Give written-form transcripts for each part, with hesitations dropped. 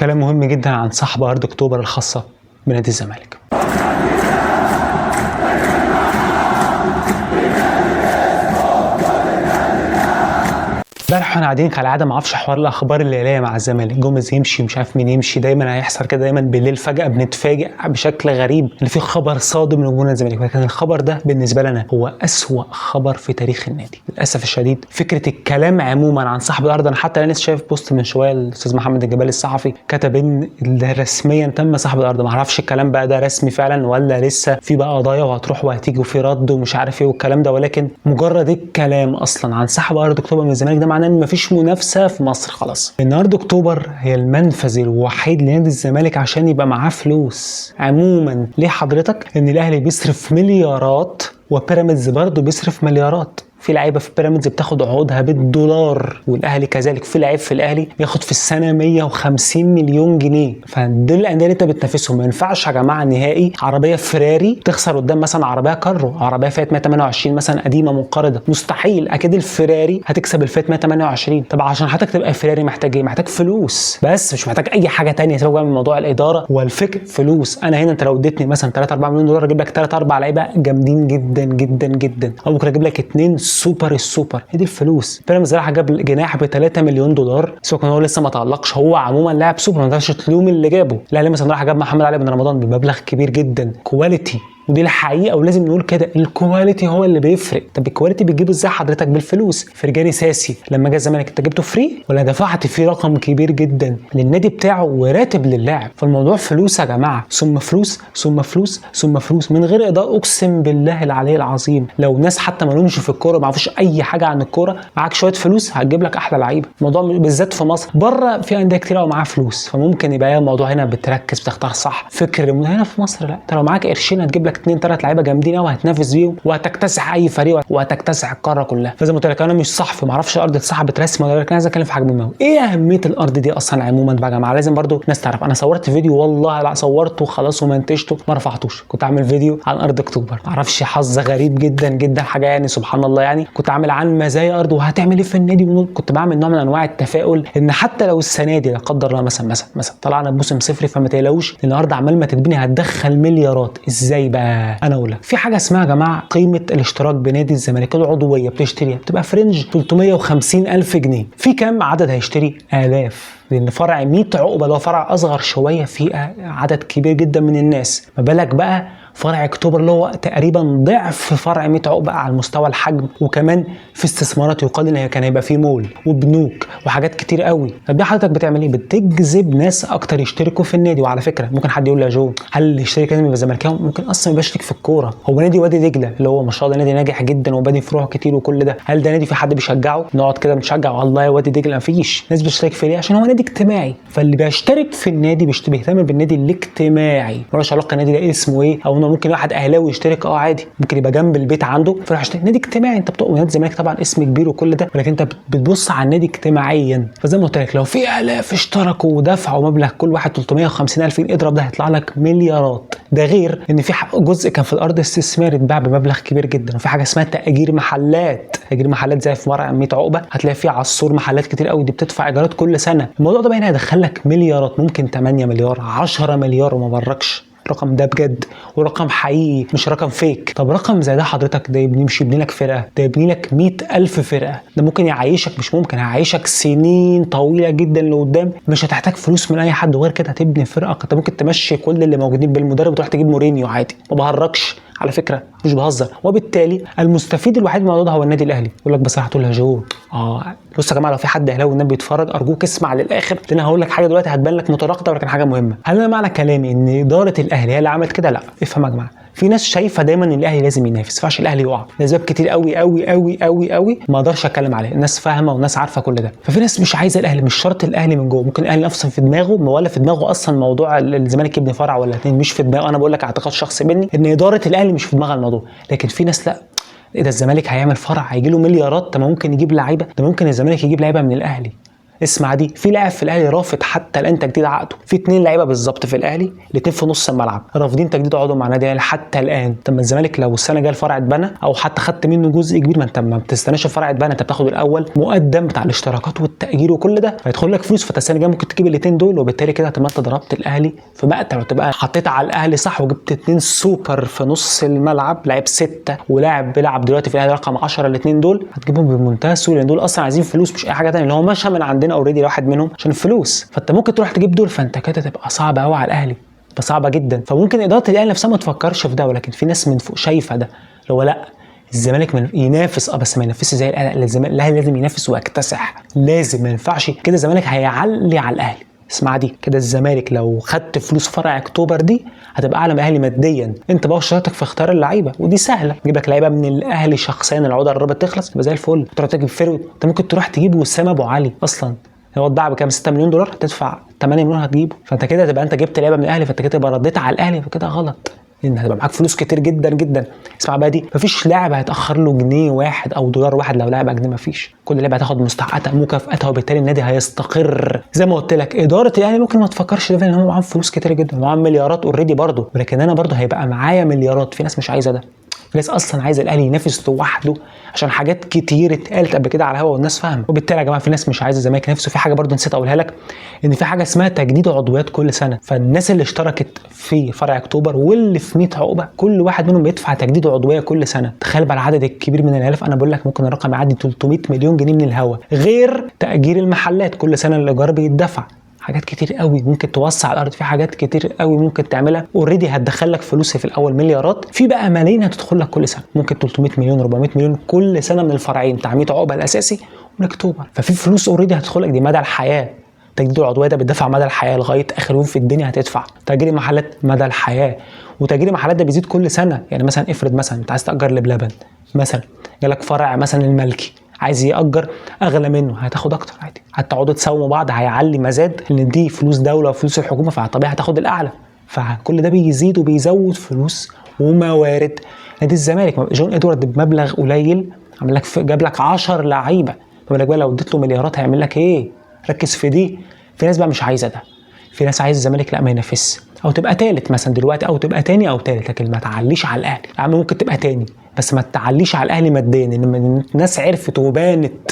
كلام مهم جدا عن سحب ارض اكتوبر الخاصة بنادي الزمالك. امبارح واحنا قاعدين كالعادة ما اعرفش حوار الاخبار الليلية مع الزمالك، جوميز يمشي مش عارف مين يمشي، دايما هيحصل كده، دايما بالليل فجاة بنتفاجئ بشكل غريب ان في خبر صادم لجمهور الزمالك، ولكن الخبر ده بالنسبة لنا هو اسوأ خبر في تاريخ النادي للاسف الشديد. فكرة الكلام عموما عن سحب الارض، انا حتى لسه شايف post من شوية الاستاذ محمد الجبالي الصحفي كتب ان ده رسميا تم سحب الارض، ما اعرفش الكلام بقى ده رسمي فعلا ولا لسه في بقى قضايا وهتروح وهتيجي وفي رد ومش عارف ايه والكلام ده، ولكن مجرد الكلام اصلا عن سحب ارض اكتوبر من الزمالك ده معناه ان مفيش منافسه في مصر خلاص. لان ارض اكتوبر هي المنفذ الوحيد لنادي الزمالك عشان يبقى معاه فلوس عموما. ليه حضرتك؟ ان الاهلي بيصرف مليارات وبيراميدز برضه بيصرف مليارات، في لعيبة في بيراميدز بتاخد عقودها بالدولار والاهلي كذلك، في لعيب في الاهلي بياخد في السنة 150 مليون جنيه. فدول الاندية اللي انت بتنافسهم. ما ينفعش يا جماعة نهائي عربية فيراري تخسر قدام مثلا عربية كارو، عربية فئة 128 مثلا قديمة منقرضه، مستحيل. اكيد الفيراري هتكسب الفئة 128. طب عشان حضرتك تبقى فيراري محتاج ايه؟ محتاج فلوس بس، مش محتاج اي حاجة ثانية. سيبك بقى من موضوع الادارة والفكر، فلوس. انا هنا انت لو اديتني مثلا 3 4 مليون دولار اجيب لك 3 4 لعيبة جامدين جدا جدا جدا، او ممكن اجيب لك 2 سوبر السوبر. هي دي الفلوس. بيراميدز راح جاب جناح ب 3 مليون دولار، سيبك ان هو لسه ما تعلقش، هو عموما لاعب سوبر، ما تقدرش تلوم اللي جابه. الاهلي مثلا راح جاب محمد علي بن رمضان بمبلغ كبير جدا، quality، ودي الحقيقة ولازم نقول كده، ال quality هو اللي بيفرق. طب ال quality بتجيبه ازاي حضرتك؟ بالفلوس. فرجاني ساسي لما جه الزمالك انت جبته free ولا دفعت فيه رقم كبير جدا للنادي بتاعه وراتب للاعب؟ فالموضوع فلوس يا جماعة، ثم فلوس ثم فلوس ثم فلوس، من غير ادارة. اقسم بالله العلي العظيم لو ناس حتى ما لهمش في الكورة، ما يعرفوش اي حاجة عن الكورة، معاك شوية فلوس هتجيب لك احلى لعيبة. الموضوع بالذات في مصر، بره في اندية كتير قوي معاها فلوس، فممكن يبقى الموضوع هنا بتركز بتختار صح فكر. هنا في مصر لا، انت لو معاك قرشين هتجيب لك 2 3 لعيبة جامدين قوي هتنافس بيهم وهتكتسح اي فريق وهتكتسح القارة كلها. فزي ما قلت لك انا مش صحفي، ما اعرفش الارض اتسحبت رسمي ولا، لكن عايز اتكلم في حاجة مهمة. ايه اهمية الارض دي اصلا عموما بقى يا جماعة؟ لازم برضو الناس تعرف. انا صورت فيديو والله لا صورته خلاص ومنتجته ما رفعتوش، كنت عامل فيديو عن ارض اكتوبر، ما اعرفش حظ غريب جدا جدا، حاجة يعني سبحان الله، يعني كنت عامل عن مزايا ارض وهتعمل ايه في النادي، كنت بعمل نوع من انواع التفاؤل ان حتى لو السنة دي لا قدر الله مثلا مثلا مثلا طلعنا بموسم صفري، فما تقلقوش النهارده عمال ما تتبني هتدخل مليارات. ازاي بقى؟ انا اقول لك في حاجة اسمها يا جماعة قيمة الاشتراك بنادي الزمالك، العضوية بتشتريها بتبقى ف range 350 الف جنيه. في كام عدد هيشتري؟ الاف، لان فرع 100 عقبه اللي هو فرع اصغر شوية فيه عدد كبير جدا من الناس، ما بالك بقى فرع اكتوبر اللي هو تقريبا ضعف فرع 100 عقبه على المستوى الحجم، وكمان في استثمارات يقال ان كان هيبقى فيه مول وبنوك وحاجات كتير قوي. طب دي حضرتك بتعمل ايه؟ بتجذب ناس اكتر يشتركوا في النادي. وعلى فكرة ممكن حد يقول لي يا جو هل اللي يشترك لازم يبقى زملكاوي؟ ممكن اصلا ما يبقاش ليك في الكورة. هو نادي وادي دجله اللي هو ما شاء الله نادي ناجح جدا وبادي فروع كتير وكل ده، هل ده نادي في حد بيشجعه؟ نقعد كده بنشجع والله يا وادي دجله؟ مفيش ناس بتشترك فيه. ليه؟ عشان هو نادي اجتماعي. فاللي بيشترك في النادي بيهتم بالنادي الاجتماعي، ملوش علاقة النادي ده اسمه ايه، او انه ممكن واحد اهلاوي يشترك عادي، ممكن يبقى جنب البيت عنده فيروح يشترك. نادي اجتماعي انت بتقول نادي الزمالك طبعا اسم كبير وكل ده، ولكن انت بتبص على النادي اجتماعيا. فزي ما قلت لك لو في الاف اشتركوا ودفعوا مبلغ كل واحد 350 الف جنيه، اضرب ده هيطلع لك مليارات. ده غير ان في جزء كان في الارض استثماري اتباع بمبلغ كبير جدا، وفي حاجة اسمها تاجير محلات. تاجير محلات زي في فرع 100 عقبه هتلاقي فيه على السور محلات كتير قوي، دي بتدفع ايجارات كل سنة. الموضوع ده بقى هنا هيدخل لك مليارات، ممكن 8 مليار 10 مليار، وما بركش الرقم ده بجد ورقم حقيقي مش رقم فيك. طب رقم زي ده حضرتك ده يبني، مش يبني لك فرقه، ده يبني لك 100,000 فرقه، ده ممكن يعيشك، مش ممكن هيعيشك سنين طويلة جدا لقدام، مش هتحتاج فلوس من اي حد. وغير كده هتبني فرقه، انت ممكن تمشي كل اللي موجودين بالمدرب وتروح تجيب مورينيو عادي، ما بهرجش على فكرة، مش بهزر. وبالتالي المستفيد الوحيد من الموضوع ده هو النادي الاهلي. يقول لك بس هتقول يا جو بص يا جماعة لو في حد اهلاوي والنبي بيتفرج ارجوك اسمع للاخر، لان هقول لك حاجة دلوقتي هتبان لك متناقضة ولكن حاجة مهمة. هل انا معنى كلامي ان ادارة الاهلي هي اللي عملت كده؟ لا، افهم يا جماعة، في ناس شايفه دايما ان الاهلي لازم ينافس، ما ينفعش الاهلي يقع، لاسباب كتير قوي قوي قوي قوي قوي ما اقدرش اتكلم عليها، الناس فاهمه والناس عارفه كل ده. ففي ناس مش عايزه الاهلي، مش شرط الاهلي من جوه، ممكن الاهلي نفسه في دماغه ولا في دماغه اصلا موضوع الزمالك يبني فرع ولا اتنين، مش في دماغه. انا بقول لك اعتقاد شخصي مني ان ادارة الاهلي مش في دماغها الموضوع، لكن في ناس لا، ايه ده الزمالك هيعمل فرع هيجي له مليارات، ده ممكن يجيب لعيبة، ده ممكن الزمالك يجيب لعيبة من الاهلي. اسمع دي، في لاعب في الاهلي رافض حتى الان تجديد عقده، في 2 لعيبة بالظبط في الاهلي، الاثنين في نص الملعب رافضين تجديد عقدهم مع النادي الاهلي حتى الان. طب ما الزمالك لو السنة الجاية الفرع اتبنى او حتى خدت منه جزء كبير، ما انت ما بتستناش الفرع اتبنى، انت بتاخد الاول مقدم بتاع الاشتراكات والتاجير وكل ده، فيدخل لك فلوس، فانت السنة الجاية ممكن تجيب الاثنين دول، وبالتالي كده هتبقى انت ضربت الاهلي في مقتل، وتبقى حطيت على الاهلي صح، وجبت 2 سوبر في نص الملعب، لاعب 6 ولاعب بيلعب دلوقتي في الاهلي رقم 10، الاثنين دول هتجيبهم بمنتهى السهولة، لان دول اصلا عايزين فلوس مش اي حاجة ثانية، اللي هو مشى من عندنا already واحد منهم عشان الفلوس، فانت ممكن تروح تجيب دول، فانت كده تبقى صعبة قوي على الاهلي، تبقى صعبة جدا. فممكن ادارة الاهلي نفسها ما تفكرش في ده، ولكن في ناس من فوق شايفه ده، اللي هو لا الزمالك من ينافس بس ما ينافسش زي الاهلي، الاهلي لازم ينافس ويكتسح، لازم، ما ينفعش كده الزمالك هيعلي على الاهلي. اسمع دي كده، الزمالك لو خدت فلوس فرع اكتوبر دي هتبقى اعلى من الاهلي ماديا، انت بقى وشطارتك في اختيار اللعيبة، ودي سهلة، تجيب لك لعيبة من الاهلي شخصيا، العقدة قربت تخلص يبقى زي الفل، تروح تجيب forward، انت ممكن تروح تجيب وسام ابو علي اصلا، هو اتباع بكام؟ 6 مليون دولار، هتدفع 8 مليون هتجيبه، فانت كده تبقى انت جبت لعيبة من الاهلي، فانت كده تبقى رديت على الاهلي، فكده غلط، لان هتبقى معاك فلوس كتير جدا جدا. اسمع بقى دي، مفيش لاعب هيتاخر له جنيه واحد او دولار واحد لو لاعب اجنبي، مفيش، كل لاعب هتاخد مستحقاتها مكافاتها، وبالتالي النادي هيستقر. زي ما قلت لك ادارة الاهلي ممكن ما تفكرش ده، لان هم معاهم فلوس كتير جدا، معاهم مليارات already برضه، ولكن انا برضه هيبقى معايا مليارات. في ناس مش عايزه ده، في ناس اصلا عايزه الاهلي ينافس لوحده عشان حاجات كتير اتقالت قبل كده على الهوا والناس فاهمه، وبالتالي يا جماعة في ناس مش عايزه الزمالك ينافس. وفي حاجة برضه نسيت اقولها لك، ان في حاجة اسمها تجديد عضويات كل سنة، فالناس اللي اشتركت في فرع اكتوبر واللي في 100 عقبه كل واحد منهم بيدفع تجديد عضوية كل سنة. تخيل بقى العدد الكبير من الالاف، انا بقول لك ممكن الرقم يعدي 300 مليون جنيه من الهوا، غير تاجير المحلات كل سنة الايجار بيدفع، حاجات كتير قوي ممكن توسع الارض، في حاجات كتير قوي ممكن تعملها already هتدخل لك فلوس في الاول مليارات، في بقى ملايين هتدخل لك كل سنة، ممكن 300 مليون 400 مليون كل سنة من الفرعين بتاع 100 عقبه الاساسي ومن اكتوبر، ففي فلوس already هتدخل لك دي مدى الحياة. تجديد العضوية ده بتدفع مدى الحياة لغاية اخر يوم في الدنيا هتدفع، تاجير المحلات مدى الحياة، وتاجير المحلات ده بيزيد كل سنة، يعني مثلا افرض مثلا انت عايز تاجر لبلبن مثلا، جالك فرع مثلا الملكي عايز يأجر اغلى منه، هتاخد اكتر عادي، هتقعدوا تساوموا بعض، هيعلي مزاد، لان دي فلوس دولة وفلوس الحكومة، فطبيعي هتاخد الاعلى، فكل ده بيزيد وبيزود فلوس وموارد نادي الزمالك. جون ادوارد بمبلغ قليل عمل لك، جاب لك 10 لعيبة، ما بالك بقى لو اديت له مليارات هيعمل لك ايه؟ ركز في دي. في ناس بقى مش عايزه ده، في ناس عايز الزمالك لا ما ينافسش، او تبقى ثالث مثلا دلوقتي، او تبقى ثاني او ثالث، لكن ما تعليش على الاهلي يا عم، ممكن تبقى ثاني بس ما تعليش على الاهلي ماديا، لان الناس عرفت وبانت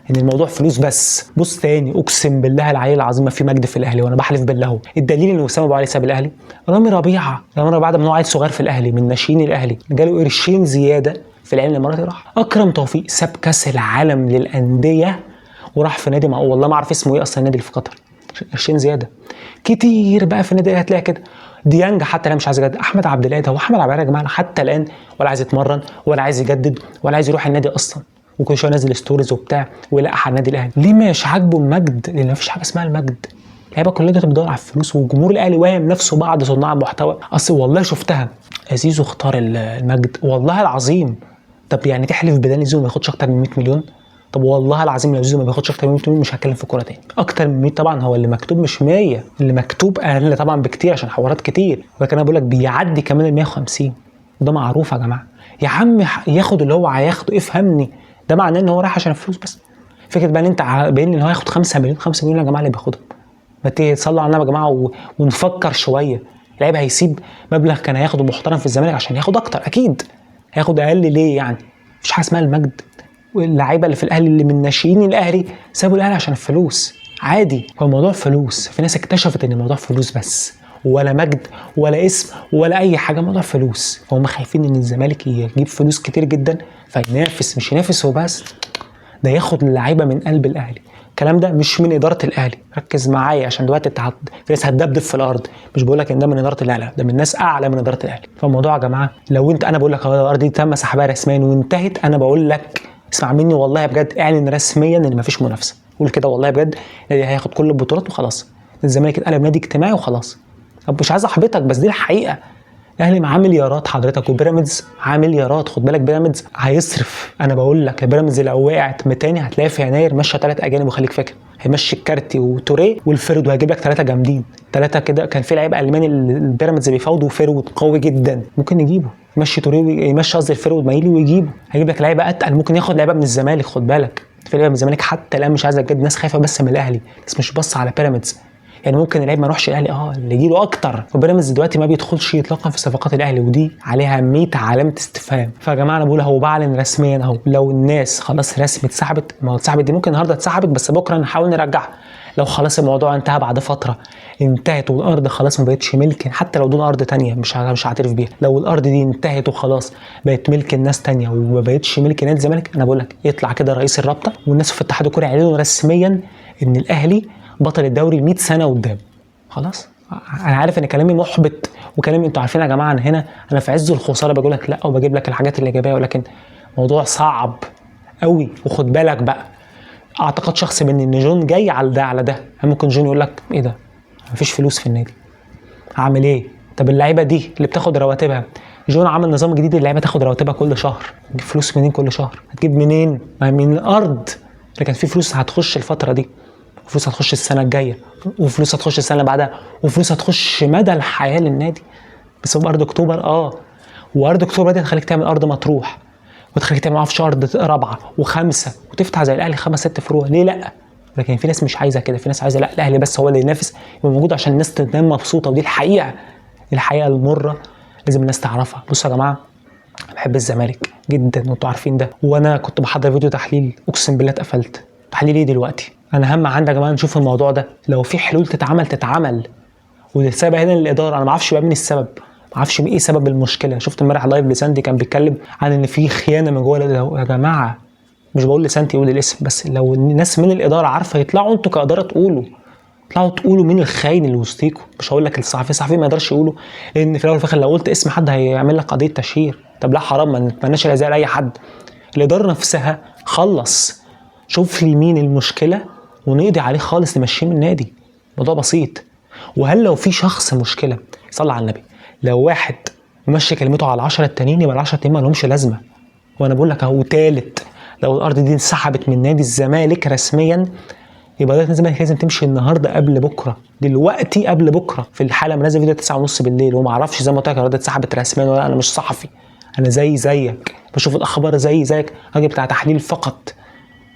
ان الموضوع فلوس بس. بص تاني، اقسم بالله العلي العظيم ما في مجد في الاهلي، وانا بحلف بالله. هو الدليل ان وسام ابو علي ساب الاهلي، رامي ربيعة بعد ما هو عيل صغير في الاهلي من ناشئين الاهلي جاله قرشين زيادة في العين الاماراتي راح. اكرم توفيق ساب كاس العالم للاندية وراح في نادي، والله ما اعرف اسمه ايه اصلا النادي اللي في قطر، قرشين زيادة كتير بقى في النادي هتلاقي كده. ديانج حتى الان مش عايز يجدد، احمد عبد القادر، هو احمد عبد القادر يا جماعة حتى الان ولا عايز يتمرن ولا عايز يجدد ولا عايز يروح النادي اصلا، وكل شوية نازل stories وبتاع ويلقح على النادي الاهلي. ليه مش عاجبه المجد؟ لان مفيش حاجة اسمها المجد، اللعيبة كلها دلوقتي بتدور على الفلوس، وجمهور الاهلي واهم نفسه بعض صناع المحتوى. اصل والله شفتها زيزو اختار المجد والله العظيم. طب يعني تحلف بداني زيزو ما ياخدش اكتر من 100 مليون؟ طب والله العظيم لو زيزو ما بياخدش اكتر من 100 مليون مش هتكلم في الكورة تاني. اكتر من 100 طبعا هو اللي مكتوب مش 100، اللي مكتوب اقل طبعا بكتير عشان حوارات كتير، ولكن انا بقول لك بيعدي كمان ال 150، وده معروف يا جماعة. يا عم ياخد اللي هو هياخده، افهمني، ده معناه ان هو رايح عشان الفلوس بس. فكرة بقى ان انت باين ان هو هياخد 5 مليون، 5 مليون يا جماعة اللي بياخدهم، ما تصلوا على النبي يا جماعة ونفكر شوية. اللعيب هيسيب مبلغ كان هياخده محترم في الزمالك عشان ياخد اكتر، اكيد هياخد اقل ليه يعني؟ مفيش حاجة اسمها المجد. واللعيبة اللي في الاهلي اللي من ناشئين الاهلي سابوا الاهلي عشان الفلوس، عادي، هو الموضوع فلوس. في ناس اكتشفت ان الموضوع فلوس بس، ولا مجد ولا اسم ولا اي حاجة، الموضوع فلوس. فهم خايفين ان الزمالك يجيب فلوس كتير جدا فينافس، مش ينافس وبس، ده ياخد اللعيبة من قلب الاهلي. الكلام ده مش من ادارة الاهلي، ركز معايا عشان دلوقتي في ناس هتدبدب في الارض، مش بقول لك ان ده من ادارة الاهلي، ده من ناس اعلى من ادارة الاهلي. فالموضوع يا جماعة لو انت، انا بقول لك الارض دي تم سحبها رسميا وانتهت، انا بقول لك اسمع مني والله بجد، اعلن رسميا ان مفيش منافسه، قول كده والله بجد، النادي هياخد كل البطولات وخلاص، الزمالك اتقلب نادي اجتماعي وخلاص. طب مش عايز احبطك بس دي الحقيقة، الاهلي معاه مليارات حضرتك، وبيراميدز معاه مليارات، خد بالك بيراميدز هيصرف، انا بقول لك بيراميدز لو وقعت تاني هتلاقي في يناير مشى 3 اجانب، وخليك فاكر هيمشي الكارتي وتوريه والفرد، وهيجيب لك 3 جامدين، 3 كده. كان في لعيب الماني البيراميدز بيفاوضوا forward قوي جدا، ممكن نجيبه، يمشي توريه، يمشي قصدي ال forward مايلي ويجيبه، هيجيب لك لعيبة اتقل، ممكن ياخد لعيبة من الزمالك، خد بالك في لعيبة من الزمالك حتى الان مش عايزه تجدد، ناس خايفة بس من الاهلي، بس مش باصة على بيراميدز. يعني ممكن اللعيب ما يروحش الاهلي، اللي يجيله اكتر. وبيراميدز دلوقتي ما بيدخلش اطلاقا في صفقات الاهلي، ودي عليها 100 علامة استفهام. فيا جماعة انا بقول اهو، بعلن رسميا اهو، لو الناس خلاص رسمي اتسحبت، ما هو اتسحبت دي ممكن النهارده اتسحبت بس بكره نحاول نرجعها. لو خلاص الموضوع انتهى بعد فترة، انتهت والارض خلاص ما بقتش ملك، حتى لو دون ارض تانية مش هعترف بيها. لو الارض دي انتهت وخلاص بقت ملك الناس تانية وما بقتش ملك نادي الزمالك، انا بقول لك يطلع كده رئيس الرابطة والناس في اتحاد الكورة يعلنوا رسميا ان الاهلي بطل الدوري 100 سنة قدام. خلاص انا عارف ان كلامي محبط وكلامي انتوا عارفين يا جماعة ان هنا انا في عز الخسارة بقول لك لا وبجيب لك الحاجات الايجابية، ولكن موضوع صعب قوي. وخد بالك بقى، اعتقد شخص مني ان جون جاي على ده على ده، ممكن جون يقول لك ايه ده، مفيش فلوس في النادي، هعمل ايه؟ طب اللعيبة دي اللي بتاخد رواتبها، جون عمل نظام جديد اللعيبة تاخد رواتبها كل شهر، تجيب فلوس منين كل شهر؟ هتجيب منين؟ ما من الارض اللي كان في فلوس هتخش الفترة دي، وفلوس هتخش السنة الجاية، وفلوس هتخش السنة اللي بعدها، وفلوس هتخش مدى الحياة للنادي بسبب ارض اكتوبر. وارض اكتوبر دي هتخليك تعمل ارض مطروح، وتخليك تعمل معرفش ارض رابعه وخمسة، وتفتح زي الاهلي 5 6 فروع، ليه لا؟ لكن في ناس مش عايزه كده، في ناس عايزه لا الاهلي بس هو اللي ينافس يبقى موجود عشان الناس تنام مبسوطة. ودي الحقيقة، الحقيقة المرة لازم الناس تعرفها. بصوا يا جماعة، انا بحب الزمالك جدا وانتوا عارفين ده، وانا كنت بحضر فيديو تحليل اقسم بالله اتقفلت. تحليل ايه دلوقتي؟ انا هم عندي يا جماعة نشوف الموضوع ده، لو في حلول تتعمل تتعمل، والسبب هنا للادارة. انا ما اعرفش بقى مين السبب، ما اعرفش ايه سبب المشكلة. شفت امبارح live لسانتي كان بيتكلم عن ان في خيانة من جوه. يا جماعة مش بقول لسانتي يقول الاسم، بس لو الناس من الادارة عارفه يطلعوا انتوا كادارة تقولوا، اطلعوا تقولوا مين الخاين اللي وسطيكوا. مش هقول لك الصحفي، الصحفي ما يقدرش يقوله، لان في الاول وفي الاخر لو قلت اسم حد هيعمل لك قضية تشهير. طب لا حرام، ما نتمناش الاذى لاي حد. الادارة نفسها خلص، شوف لي مين المشكلة ونقضي عليه خالص، نمشيه من النادي. الموضوع بسيط. وهل لو في شخص مشكلة، صلى على النبي، لو واحد مشي كلمته على 10 التانيين يبقى ال10 التانيين ما لهمش لازمه. وانا بقول لك اهو، تالت، لو الارض دي انسحبت من نادي الزمالك رسميا يبقى نادي الزمالك لازم تمشي النهارده قبل بكره، دلوقتي قبل بكره. في الحالة منزل فيديو 9:30 بالليل وما اعرفش زي ما قلت لك الارض اتسحبت رسميا ولا. انا مش صحفي، انا زي زيك بشوف الاخبار زي زيك، راجل بتاع تحليل فقط،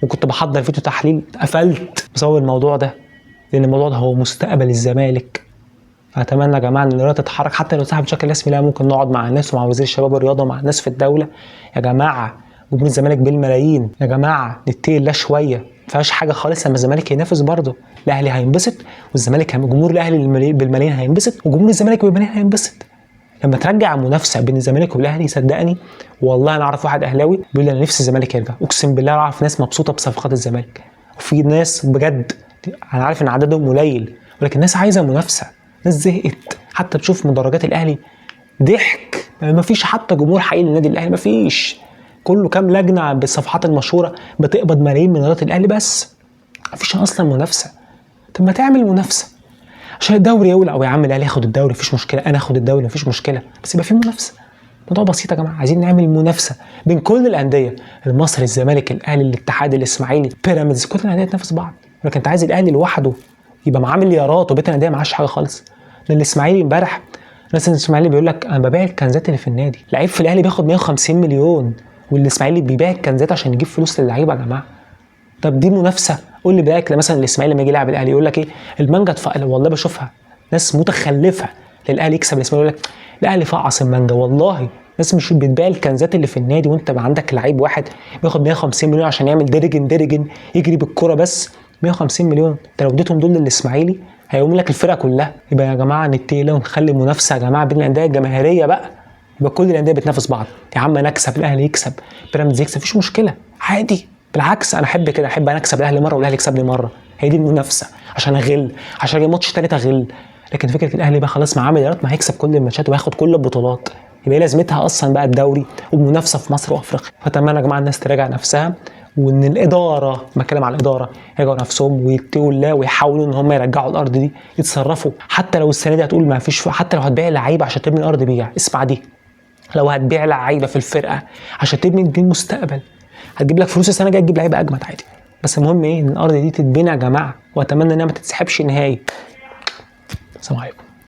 وكنت بحضر فيديو تحليل قفلت بسبب الموضوع ده، لان الموضوع ده هو مستقبل الزمالك. فاتمنى يا جماعة ان الادارة تتحرك، حتى لو اتسحب بشكل رسمي لا، ممكن نقعد مع الناس ومع وزير الشباب والرياضة ومع الناس في الدولة. يا جماعة جمهور الزمالك بالملايين، يا جماعة نتقي الله شوية، ما فيهاش حاجة خالص لما الزمالك ينافس برضه. الاهلي هينبسط، والزمالك جمهور الاهلي بالملايين هينبسط، وجمهور الزمالك بالملايين هينبسط لما ترجع منافسه بين الزمالك والاهلي. صدقني والله انا اعرف واحد اهلاوي بيقول لي انا نفسي الزمالك يرجع، اقسم بالله اعرف ناس مبسوطة بصفقات الزمالك، وفي ناس بجد انا عارف ان عددهم قليل، ولكن الناس عايزه منافسه، ناس زهقت. حتى بتشوف مدرجات الاهلي ضحك، ما فيش حتى جمهور حقيقي للنادي الاهلي، ما فيش، كله كام لجنة بالصفحات المشهورة بتقبض ملايين من ايرادات الاهلي بس، ما فيش اصلا منافسه. طب ما تعمل منافسه عشان الدوري يولع، ويا عم الاهلي ياخد الدوري مفيش مشكلة، انا اخد الدوري مفيش مشكلة، بس يبقى في منافسه. موضوع بسيط يا جماعة، عايزين نعمل منافسه بين كل الاندية، المصري، الزمالك، الاهلي، الاتحاد، الاسماعيلي، بيراميدز، كل الاندية تنافس بعض. ولكن انت عايز الاهلي لوحده يبقى معاه مليارات وبيت الاندية معاش حاجة خالص. لان الاسماعيلي امبارح ناس الاسماعيلي بيقول لك انا ببيع الكنزات اللي في النادي، لعيب في الاهلي بياخد 150 مليون والاسماعيلي بيبيع الكنزات عشان يجيب فلوس للعيبة يا جماعة. طب دي منافسه؟ قول لي بالك مثلا الاسماعيلي لما يجي يلعب الاهلي يقول لك ايه؟ المانجا والله بشوفها ناس متخلفة للاهلي يكسب الاسماعيلي يقول لك الاهلي فقعص المانجا. والله ناس مش بتبيع الكنزات اللي في النادي، وانت بقى عندك لعيب واحد بياخد 150 مليون عشان يعمل درجن يجري بالكرة بس 150 مليون، انت لو اديتهم دول للاسماعيلي هيقوم لك الفرقة كلها. يبقى يا جماعة نتقي ونخلي منافسه يا جماعة بين الاندية الجماهيرية بقى، يبقى كل الاندية بتنافس بعض. يا عم انا اكسب، الاهلي يكسب، بيراميدز يكسب، مفيش مشكلة عادي. بالعكس انا احب كده، احب انا اكسب الاهلي مرة والاهلي يكسبني مرة، هي دي المنافسة، عشان اغل، عشان اجي ماتش تالت اغل. لكن فكرة الاهلي بقى خلاص معاه مليارات، ما هيكسب كل الماتشات وهياخد كل البطولات، يبقى ايه لازمتها اصلا بقى الدوري ومنافسه في مصر وافريقيا؟ فاتمنى يا جماعة الناس تراجع نفسها، وان الادارة، بتكلم على الادارة، يراجعوا نفسهم ويتقوا الله ويحاولوا ان هم يرجعوا الارض دي، يتصرفوا. حتى لو السنة دي هتقول ما فيش، حتى لو هتبيع لعيبة عشان تبني الارض بيع، اسمع دي، لو هتبيع لعيبة في الفرقة عشان تبني دي المستقبل، هتجيب لك فلوس السنة الجاية تجيب لعيبة اجمد عادي، بس المهم ايه؟ ان الارض دي تتبنى يا جماعة، واتمنى انها ما تتسحبش نهائي. السلام عليكم.